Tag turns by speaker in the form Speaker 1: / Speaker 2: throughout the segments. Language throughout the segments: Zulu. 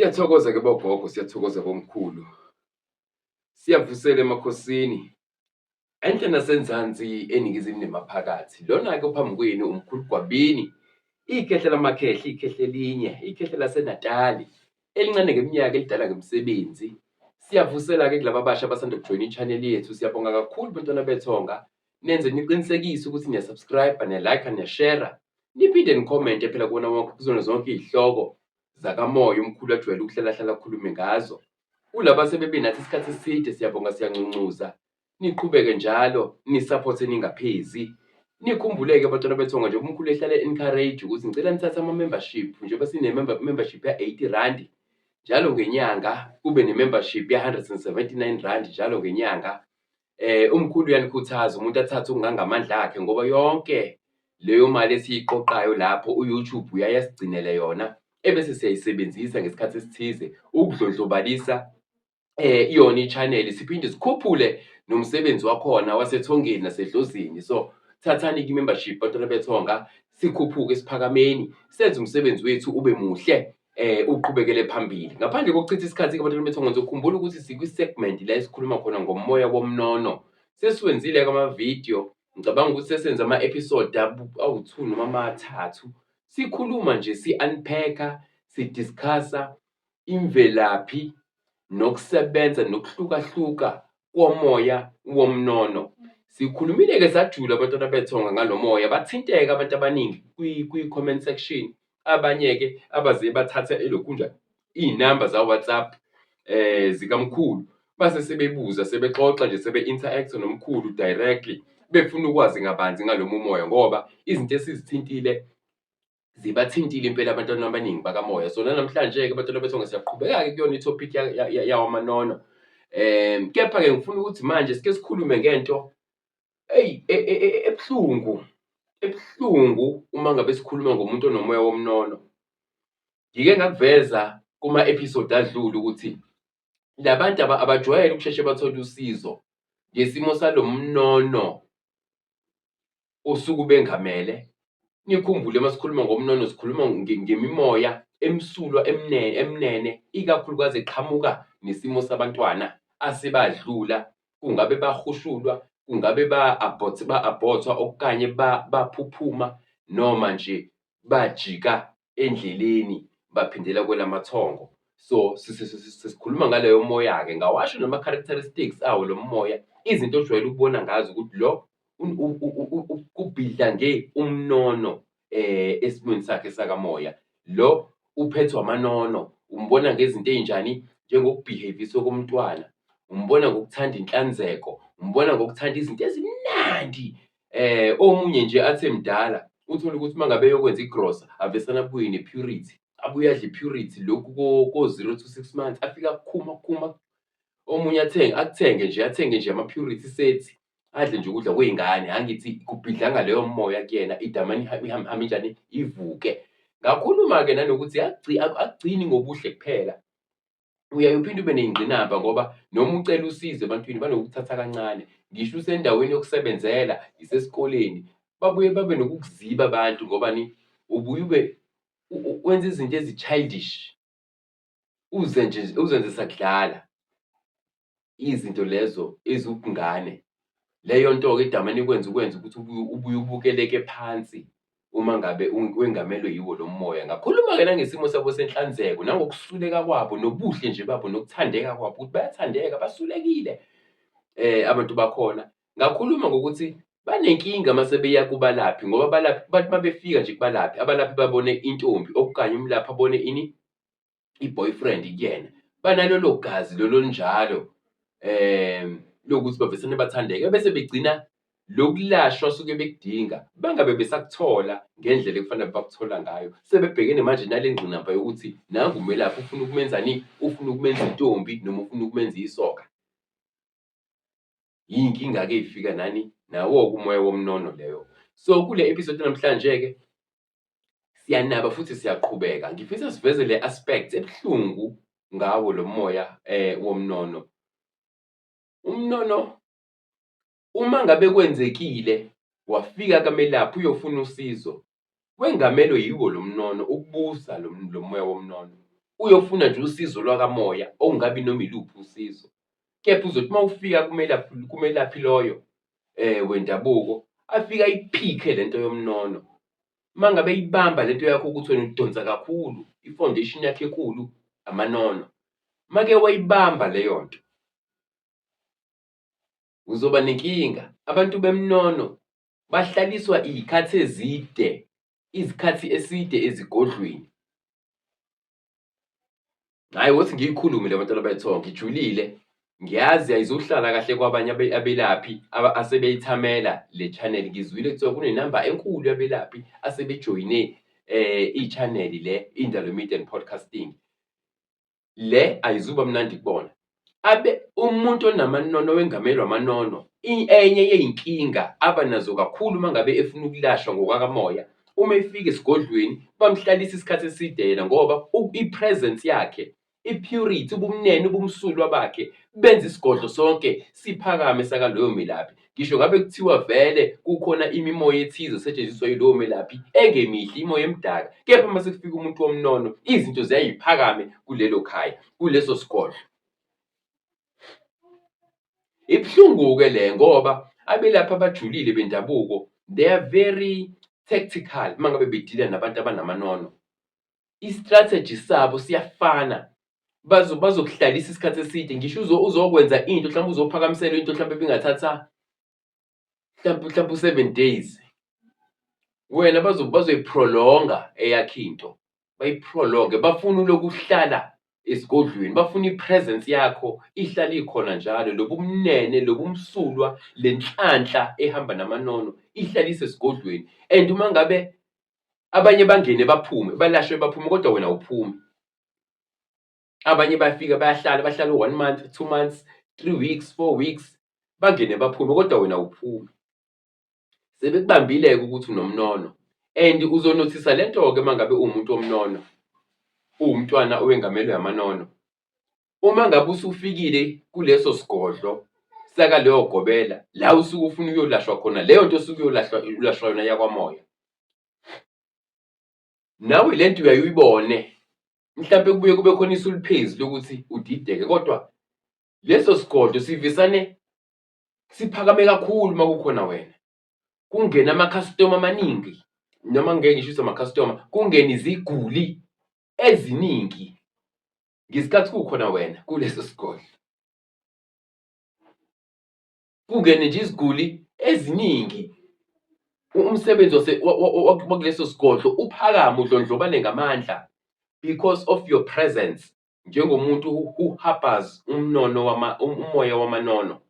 Speaker 1: Siyathokoza-ke bogogo, siyathokoza bomkhulu. Siyavusela emakhosini, enhla nasenzansi, eningizimu nemaphakathi. Lona-ke ophambi kwenu umkhulu Gwabini, ikhehla lamakhehla, ikhehla elinye, ikhehla laseNatali, elincane ngeminyaka, elidala ngemisebenzi. Siyavusela-ke kulaba abasha abasanda kujoyina i-channel yethu. Siyabonga kakhulu bantwana bethonga. Nenze niqinisekise ukuthi niya-subscribe, niya-like, niya-share. Niphinde nikhomente phela kuwona wonke kuzona zonke iy'hloko zakamoya umkhulu ajwayele ukuhlala hlala akhulume ngazo. Kulaba asebebe nathi isikhathi eside siyabonga siyanconcoza. Niqhubeke njalo nisaphothe ningaphezi. Nikhumbule-ke bantwana bethonga nje umkhulu ehlale encourage ukuthi ngicela nithathe ama-membership njengoba sine-membership ya-80 rand njalo ngenyanga kube ne-membership ya-179 rand njalo ngenyanga. Umkhulu uyanikhuthaza umuntu athathe okungangamandla akhe ngoba yonke leyo mali esiyiqoqayo lapho u-YouTube uyaye asigcinele yona ebese siyayisebenzisa ngesikhathi esithize ukudlondlobalisa iyona i-channel siphinde sikhuphule nomsebenzi wakhona wasethongeni nasedlozini. So thathani i-membership bantwana bethonga sikhuphuke siphakameni senze umsebenzi wethu ube muhle uqhubekele phambili. Ngaphandle kokuchitha isikhathi-ke bantwana bethonga ngizokhumbula ukuthi sikwi-segment la esikhuluma khona ngomoya womnono. Sesiwenzile-ke ama-video, ngicabanga ukuthi sesenze ama-episode awu-2 noma amathathu sikhuluma nje si-unpack-a, si-discuss-a imvelaphi nokusebenza nokuhlukahluka komoya womnono. Sikhulumile-ke sajula abantwana bethonga ngalo moya, bathinteka abantu abaningi kwi-comment section. Abanye-ke abaze bathatha elokhunja iy'namba za-WhatsApp zikamkhulu base sebebuza sebexoxa nje sebe-interact nomkhulu directly befuna ukwazi kabanzi ngalo mumoya ngoba izinto esizithintile zibathintile impela abantwana abaningi bakamoya. So nanamhlanje-ke bantwana bethonga siyaqhubeka-ke kuyona i-topic yawamanono. Kepha-ke ngifuna ukuthi manje sike sikhulume ngento eyi ebuhlungu, ebuhlungu uma ngabe sikhuluma ngomuntu onomoya womnono. Ngike ngakuveza kuma-episode adlule ukuthi labantu abajwayele ukusheshe bathole usizo ngesimo salo mnono osuke ubengamele. Nikhumbule uma sikhuluma ngomnono sikhuluma ngemimoya emsulwa emnene ikakhulukazi eqhamuka nesimo sabantwana asebadlula, kungabe bahushulwa, kungabe ba-abort-wa okanye baphuphuma noma nje bajika endleleni baphindela kwelamathongo. So sikhuluma ngaleyo moya-ke, ngawasho nama-characteristics awo lo moya, izinto ojwayele ukubona ngazo ukuthi lo kubhidlange umnono esimweni sakhe sakamoya. Lo uphethwe amanono, umbona ngezinto ey'njani, njengokubhiheyivisa komntwana, umbona ngokuthanda inhlanzeko, umbona ngokuthanda izinto ezimnandi. Omunye nje athi emdala uthole ukuthi uma ngabe eyokwenza igrosa avesane abuye ne-purity, abuye adle i-purity lokhu ko-zero to 6 months afike akukhuma kukhuma. Omunye athenge akuthenge nje athenge nje ama-purity set adle nje ukudla kwey'ngane, angithi kubhidlanga leyo moya kuyena idamane ihambe njani ivuke. Ngakhuluma-ke nanokuthi akugcini ngobuhle kuphela, uyaye uphinde ube ney'ngqinamba ngoba noma ucela usizo ebantwini banokukuthatha kancane, ngisho usendaweni yokusebenzela, isesikoleni, babuye babe nokukuziba abantu ngobani ubuye ube wenza izinto ezi-childish, uze nje uzenze sakudlala izinto lezo eziwubungane. Leyo nto-ke idamane ikwenze ukwenze ukuthi ubuye ubukeleke phansi uma ngabe wengamelwe yiwo lo moya. Ngakhuluma-ke nangesimo sabo senhlanzeko nangokusuleka kwabo nobuhle nje babo nokuthandeka kwabo ukuthi bayathandeka basulekile abantu bakhona. Ngakhuluma ngokuthi banenkinga uma sebeya kubalaphi ngoba abalaphi bathi uma befika nje kubalaphi, abalaphi babone intombi okanye umlaphi abone ini, i-boyfriend kuyena. Banalolo gazi lolu olunjalo lokuthi bavesane bathandeke bese begcina lokulashwa suke bekudinga bangabe besakuthola ngendlela ekufanele bakuthola ngayo. Sebebhekene manje nale ngqinamba yokuthi nangu umelaphi ufuna ukumenzani, ufuna ukumenza intombi noma ufuna ukumenza isoka. Yiy'nkinga-ke ey'fika nani nawo-ke umoya womnono leyo. So kule episode namhlanje-ke siyanaba futhi siyaqhubeka. Ngifisa siveze le aspect ebuhlungu ngawo lo moya womnono. Umnono uma ngabe kwenzekile wafika kamelaphi uyofuna usizo, wengamelwe yiwo lo mnono ukubusa lo moya womnono. Uyofuna nje usizo lwakamoya okungabi noma iluphi usizo. Kepha uzothi uma ufika kumelaphi loyo wendabuko, afike ayiphikhe lento yomnono. Uma ngabe eyibamba lento yakho ukuthi wena udonsa kakhulu, i-foundation yakho enkulu amanono. Make wayibamba leyo nto, uzoba nenkinga. Abantu bemnono bahlaliswa iy'khathi ezide, izikhathi eside ezigodlweni. Hhayi, wothi ngiyikhulume le bantwana bethongo, ngijulile. Ngiyazi ayizuhlala kahle kwabanye abelaphi asebeyithamela le channel. Ngizwile kuthiwa kunenamba enkulu yabelaphi asebejoyine i-channel le, Indalo Media and Podcasting. Le ayizuba mnandi kubona. Abe umuntu onamanono wengamelwe amanono, enye yey'nkinga aba nazo kakhulu uma ngabe efuna ukulashwa ngokwakamoya, uma efika esigodlweni bamhlalisa isikhathi eside yena ngoba i-presence yakhe, i-purity, ubumnene, ubumsulwa bakhe benza isigodlo sonke siphakame sakaloyo melaphi. Ngisho ngabe kuthiwa vele kukhona imimoya ethize esetshenziswa yilowo melaphi engemihle, imoya emdaka, kepha uma sekufika umuntu womnono izinto ziyayiphakame kulelo khaya, kuleso sigodlo. Ibuhlungu-ke le ngoba abelaphi abajulile bendabuko they are very tactical uma ngabe bedila nabantu abanamanono. I-strategy sabo siyafana, bazokuhlalisa isikhathi eside, ngisho uzokwenza into mhlawumbe uzophakamisela into mhlawumbe ebingathatha mhlawumbe u-7 days, wena bazoyiprolonga eyakho into, bayiprolonge. Bafuna ulokhu uhlala esigodlweni, bafuna i-presence yakho ihlale ikhona njalo, lobumnene, lobumsulwa, le nhlanhla ehamba namanono ihlale isesigodlweni. And uma ngabe abanye bangene baphume, balashwe baphume, kodwa wena awuphumi. Abanye bayafika bayahlala, bahlala u-1 month, 2 months, 3 weeks, 4 weeks, bangene baphume, kodwa wena awuphumi. Sebekubambile-ke ukuthi unomnono and uzonothisa le nto-ke uma ngabe uwumuntu womnono, uwumntwana owengamelwe amanono. Uma ngabe usufikile kuleso sigodlo sakaleyo gobela, la usuke ufuna ukuyolashwa khona, leyo nto osuke uyolashwa yona yakwamoya, nawe le nto uyaye uyibone, mhlampe kubuye kube khona isuluphenzi lokuthi udideke, kodwa leso sigodlo sivesane siphakame kakhulu uma kukhona wena. Kungena amakhasitoma amaningi, noma ngeke ngisho ukuthi amakhasitoma, kungena iziguli eziningi ngesikhathi kukhona wena kuleso sigodlo. Kungene nje iziguli eziningi, umsebenzi wakuleso sigodlo uphakame udlondlobale ngamandla because of your presence njengomuntu who harbours umnono umoya wamanono.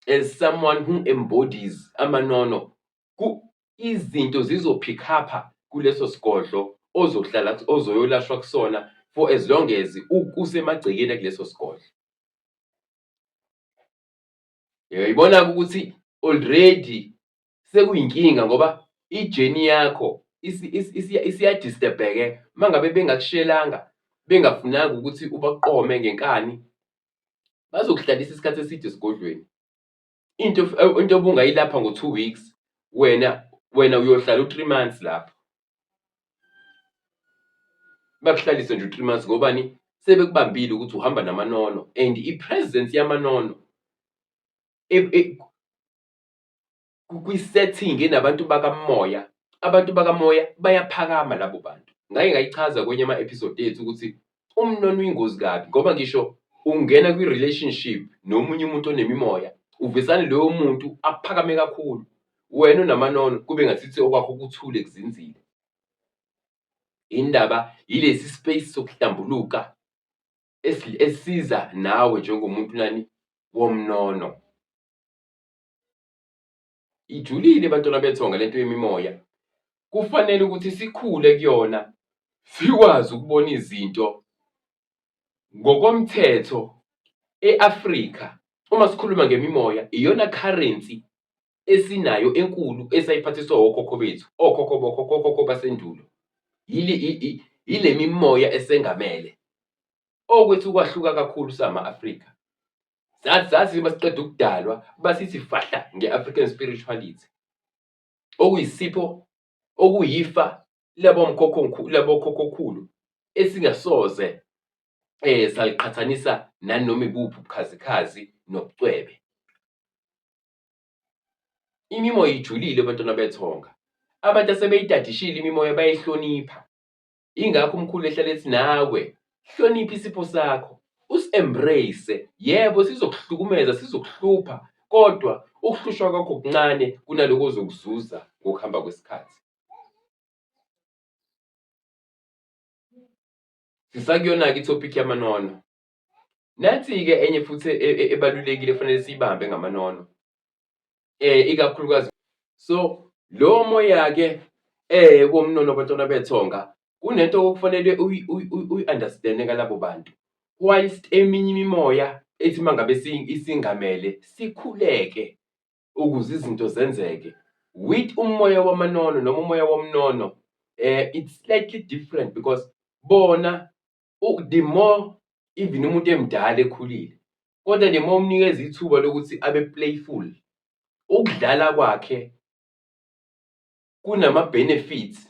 Speaker 1: As someone who embodies amanono, izinto zizo-pick up kuleso sigodlo ozohlala ozoyolashwa kusona for as long as usemagcekeni kuleso sigodlo. Uyayibona-ke ukuthi already sekuyinkinga ngoba i-journey yakho isiya-disturb-eke uma ngabe bengakushelanga, bengafunanga ukuthi ubaqome ngenkani, bazokuhlalisa isikhathi eside esigodlweni. Into obungayilapha ngo-2 weeks, wena uyohlala u-3 months lapho. Bakuhlalise nje u-3 months ngobani? Sebekubambile ukuthi uhamba namanono and i-presence yamanono kwi-setting enabantu bakamoya, abantu bakamoya bayaphakama labo bantu. Ngake ngayichaza kwenye ama-episode ethu ukuthi umnono uyingozi kabi ngoba ngisho ungena kwi-relationship nomunye umuntu onemimoya, uvesane loyo muntu aphakame kakhulu, wena unamanono kube ngasithi okwakho kuthule kuzinzile. Indaba yilesi space sokuhlambuluka esiza nawe njengomuntu nani womnono. Ijulile bantwana bethonga lento yemimoya, kufanele ukuthi sikhule kuyona, sikwazi ukubona izinto ngokomthetho. E-Afrika uma sikhuluma ngemimoya, iyona currency esinayo enkulu esayiphathiswa okhokho bethu, okhokho bokhokho, okhokho basendulo. Yile mimoya esengamele. Okwethu kwahluka kakhulu sama-Afrika. Sathi masiqeda ukudalwa basithi fahla nge-African spirituality, okuyisipho, okuyifa labomkhokho labokhokhomkhulu. esingasoze saliqhathanisa nanoma ibuphi ubukhazikhazi nobucwebe. Imimoya ijulile bantwana bethonga. Abantu asebeyitadishile imimoya bayayihlonipha. Ingakho umkhulu ehlale ethi nawe hlonipha isipho sakho, usi-embrace. Yebo, sizokuhlukumeza, sizokuhlupha, kodwa ukuhlushwa kwakho kuncane kunaloko ozokuzuza ngokuhamba kwesikhathi. Sisakuyona-ke i-topic yamanono. Nansi-ke enye futhi ebalulekile efanele siyibambe ngamanono. Ikakhulukazi so lowo moya-ke womnono bantwana bethonga kunento okufanele uyi-understand-e ngalabo bantu. Whilst eminye imimoya ethi uma ngabe isingamele sikhuleke ukuze izinto zenzeke. With umoya wamanono noma umoya womnono it's slightly different because bona the more even umuntu emdala ekhulile kodwa the more umnikeza ithuba lokuthi abe playful, ukudlala kwakhe kunama-benefits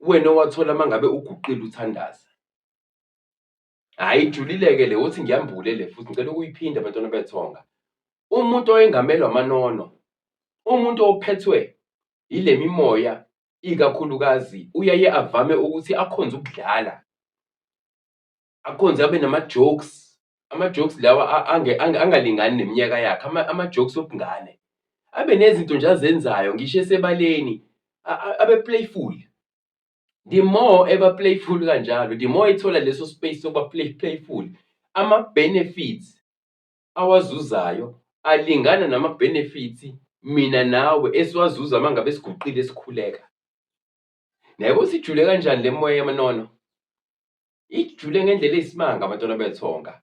Speaker 1: wena owathola uma ngabe uguqile uthandaza. Hhayi ijulile-ke le, wothi ngiyambule le futhi ngicela ukuyiphinda bantwana bethonga. Umuntu owengamelwe amanono, umuntu ophethwe ile mimoya ikakhulukazi uyaye avame ukuthi akhonze ukudlala, akhonze abe nama-jokes, ama-jokes lawa angalingani neminyaka yakhe, ama-jokes obungane. Abe nezinto nje azenzayo ngisho esebaleni, abe playful. The more eba playful kanjalo, the more ethola leso space sokuba playful, ama-benefits awazuzayo alingana nama-benefits mina nawe esiwazuza uma ngabe siguqile sikhuleka. Niyabo ukuthi ijule kanjani le moya yamanono? Ijule ngendlela eyisimanga bantwana bethonga.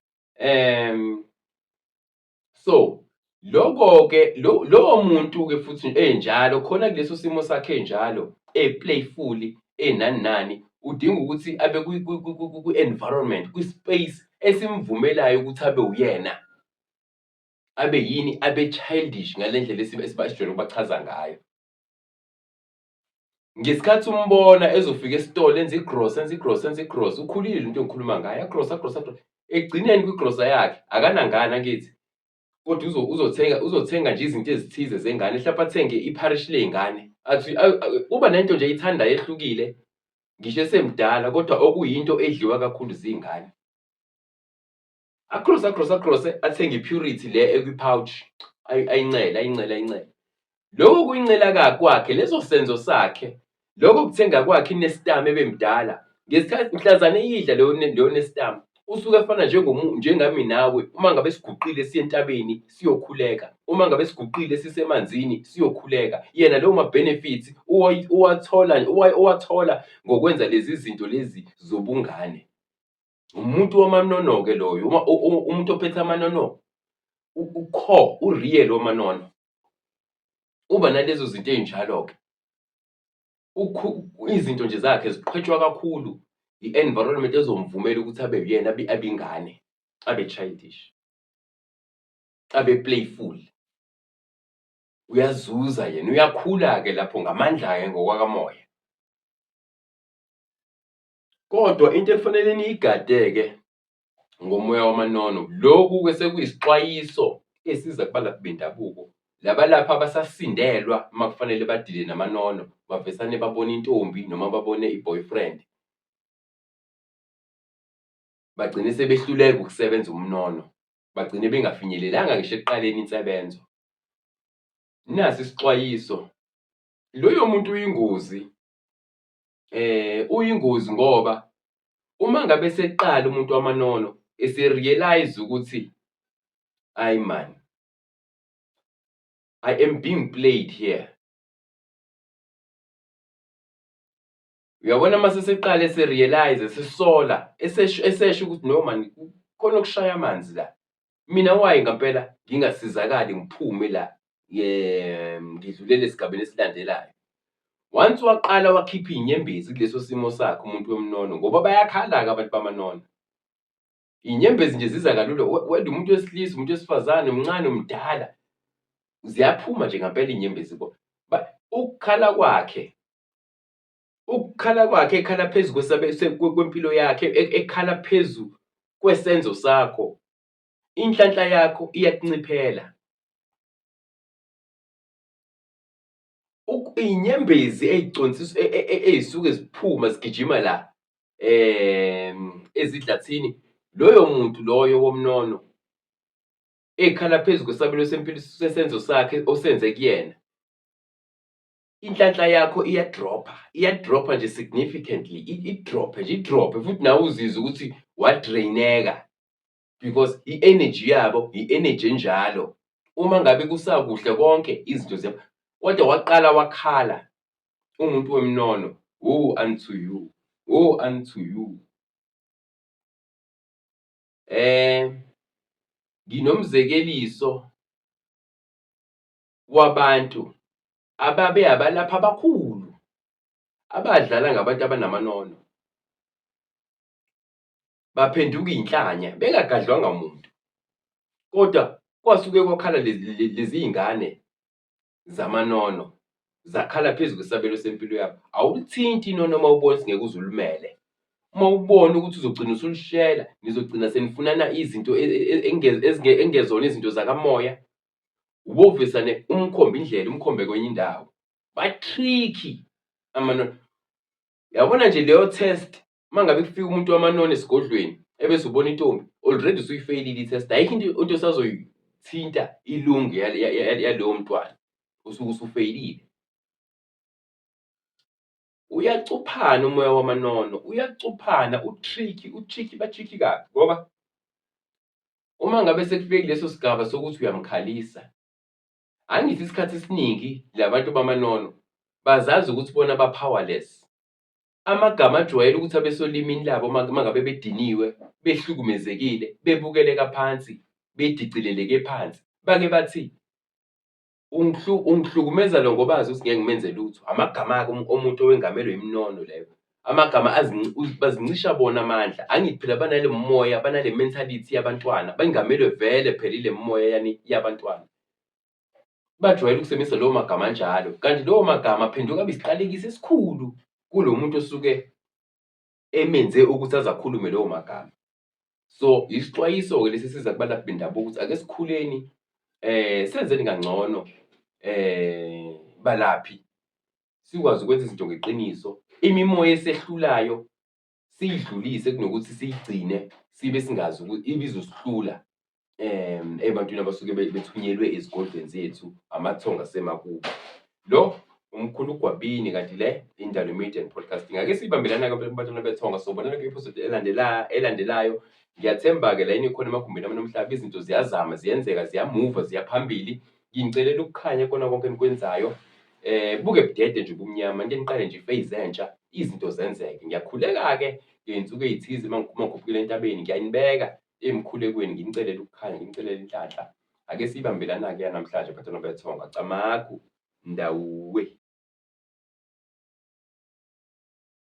Speaker 1: So lokho-ke lowo muntu-ke futhi enjalo khona kuleso simo sakhe enjalo e-playful enani nani udinga ukuthi abe kwi-environment, kwi-space esimvumelayo ukuthi abe uyena, abe yini, abe childish ngale ndlela esijwayele ukubachaza ngayo. Ngesikhathi umbona ezofika esitolo enza igrosa, enza igrosa, enza igrosa, ukhulile lo muntu engikhuluma ngaye, agrosa, agrosa, agrosa. Ekugcineni kwigrosa yakhe akanangane angithi, kodwa uzothenga uzothenga nje izinto ezithize zengane, mhlawumpe athenge ipharishi ley'ngane. Athi kuba nento nje ayithandayo ehlukile ngisho esemdala kodwa okuyinto edliwa kakhulu zingane. Across across across athenge i-Purity le ekwi-pouch ayincele ayincele ayincele. Lokho kuyincela kwakhe leso senzo sakhe lokho kuthenga kwakhe iNestum ebemdala ngesikhathi mhlazane eyidla leyo leyo Nestum usuke efana njengami nawe uma ngabe siguqile siye entabeni siyokhuleka, uma ngabe siguqile sisemanzini siyokhuleka. Yena lawo ma-benefits uwathola uwathola ngokwenza lezi zinto lezi zobungane. Umuntu wamanono-ke loyo, uma umuntu ophethe amanono u-core, u-real wamanono. Uba nalezo zinto ey'njalo-ke. Izinto nje zakhe ziqhwetshwa kakhulu i-environment ezomvumela ukuthi abe uyena, abe ingane, abe childish, abe playful. Uyazuza yena, uyakhula-ke lapho ngamandla-ke ngokwakamoya. Kodwa into ekufanele niyigade-ke ngomoya wamanono, lokhu-ke sekuyisixwayiso esiza kubalaphi bendabuko, labalaphi abasasindelwa uma kufanele badile namanono, bavesane babone intombi noma babone i-boyfriend. Bagcine sebehluleka ukusebenza umnono, bagcine bengafinyelelanga ngisho ekuqaleni insebenzo. Nasi isixwayiso, loyo muntu uyingozi. Uyingozi ngoba uma ngabe eseqala umuntu wamanono ese-realise ukuthi hhayi man, I am being played here. Uyabona uma seseqala ese-realise esesola esesho esesho ukuthi no man kukhona okushaya amanzi la. Mina why ngampela ngingasizakali ngiphume la ngidlulele esigabeni esilandelayo. Once waqala wakhipha iy'nyembezi kuleso simo sakhe umuntu wemnono ngoba bayakhala-ke abantu bamanono. Iy'nyembezi nje ziza kalula whether umuntu wesilisa, umuntu wesifazane, umncane, umdala, ziyaphuma nje ngampela iy'nyembezi. Ukukhala kwakhe. Ukukhala kwakhe ekhala phezu kwempilo yakhe, ekhala phezu kwesenzo sakho, inhlanhla yakho iyakunciphela. Iy'nyembezi ey'consiswa ey'suke ziphuma zigijima la ezidlathini, loyo muntu loyo womnono ekhala phezu kwesabelo sempilo sesenzo sakhe osenze kuyena, inhlanhla yakho iyadropha, iyadropha nje significantly, idrophe nje idrophe futhi nawe uzizwe ukuthi wadraineka because i-energy yabo i-energy enjalo. Uma ngabe kusakuhle konke izinto ziyabo, kodwa waqala wakhala umuntu wemnono, woe unto you, woe unto you. Nginomzekeliso wabantu ababe abalaphi abakhulu abadlala ngabantu abanamanono, baphenduka iy'nhlanya bengagadlwanga muntu, kodwa kwasuke kwakhala lezi y'ngane zamanono zakhala phezu kwesabelo sempilo yabo. Awulithinti inono uma ubona ukuthi ngeke uze ulimele. Uma ubona ukuthi uzogcina usulishela, nizogcina senifunana izinto engezona izinto zakamoya, ubovesane umkhombe indlela, umkhombe kwenye indawo. Ba-tricky amanono. Yabona nje leyo test, uma ngabe kufika umuntu wamanono esigodlweni ebese ubona intombi, already usuyifeyilile i-test, ayikho into osazoyithinta ilunge yalowo mntwana, usuke usufeyilile. Uyacuphana umoya wamanono, uyacuphana, u-tricky, u-tricky, ba-tricky kabi ngoba uma ngabe sekufike kuleso sigaba sokuthi uyamkhalisa, angithi isikhathi esiningi labantu bamanono bazazi ukuthi bona ba-powerless. Amagama ajwayele ukuthi abe solimini labo uma ngabe bediniwe, behlukumezekile, bebukeleka phansi, bedicileleke phansi, bake bathi ungihlukumeza lo ngoba azi ukuthi ngeke ngimenze lutho. Amagama-ke omuntu owengamelwe iminono leyo. Amagama bazincisha bona amandla. Angithi phela banale moya, banale mentality yabantwana, bengamelwe vele phela ile moya yani yabantwana. Bajwayele ukusebenzisa lawo magama anjalo, kanti lawo magama aphenduka abe isiqalekiso esikhulu kulo muntu osuke emenze ukuthi aze akhulume lawo magama. So isixwayiso-ke lesi esiza kubalaphi bendabuko ukuthi ake sikhuleni senzeni kangcono balaphi, sikwazi ukwenza izinto ngeqiniso. Imimoya esehlulayo siyidlulise kunokuthi siyigcine sibe singazi ukuthi ibe izosihlula ebantwini abasuke bethunyelwe ezigodlweni zethu, amathongo asemakubo. Lo umkhulu uGwabini kanti le Indalo Media and Podcasting. Ake siyibambelana-ke bantwana bethonga, sobonana kwi-episode elandelayo. Ngiyathemba-ke la enikhona emagumbini amane omhlaba izinto ziyazama, ziyenzeka, ziyamuva, ziya phambili. Nginicelela ukukhanya kona konke enikwenzayo. Buke budede nje ubumnyama, nike niqale nje i-phase entsha, izinto zenzeke. Ngiyakhuleka-ke ngey'nsuku ey'thize uma ngikhuphukela entabeni, ngiyanibeka emkhulekweni, nginicelele ukukhanya, nginicelele inhlanhla. Ake siyibambelana-ke yanamhlanje bantwana bethonga. Camagu, ndawuwe.